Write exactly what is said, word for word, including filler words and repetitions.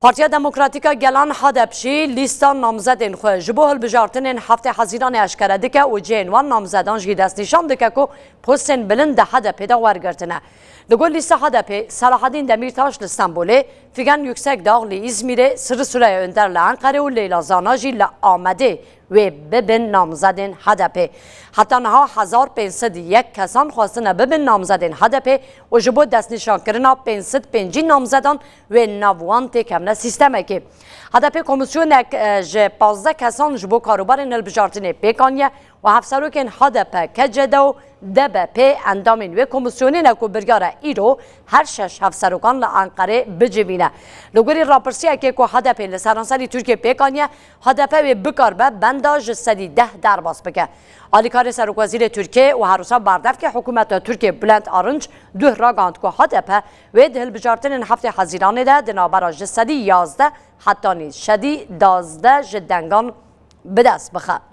Partiya Demokratîk a Gelan, HADEP, jî lîsta namzedên xwe ji bo hilbijartinên heftê Hezîranê eşkere dike û cihên wan namzedan jî destnîşan dike ku postên bilind di HADEPê de wergirtine. Li gor lîsta HADEPê, Selahedîn Demîrtaş li Stenbolê, Figen Yüksekdağ li Îzmîrê, Sirri Süreyya Önder li Enqerê û Leyla Zana jî li Amedê wê bibin namzedên HADEPê. Heta niha hezar pênc sed yek kesan xwestine bibin namzedên HADEPê û ji bo destnîşankirina pênc sed pêncî namzedan wê nav wan têkevne sîstemekê. HADEPê komîsyonek, e, ji pazdeh kesan ji bo karûbarên hilbijartinê pêk aniye û hevserokên HADEP, KCD û DBP endamên wê komîsyonê ne ku biryar e îro her şeş hevserokan li Enqerê bicivîne. Li gorî rapirsiyekê ku HADEPê li seranserî Tirkiyê pêk aniye, HADEP wê bikaribe benda ji sedî deh derbas bike. Alîkarê Serokwezîrê Tirkiyê û herwisa berdevkê hikûmeta Tirkiyê Bülent Arınç duh ragihand ku HADEP wê di hilbijartinên heftê Hezîranê de di navbera ji sedî yazdeh hetanî sedî duwazdeh ji dengan bi dest bixe.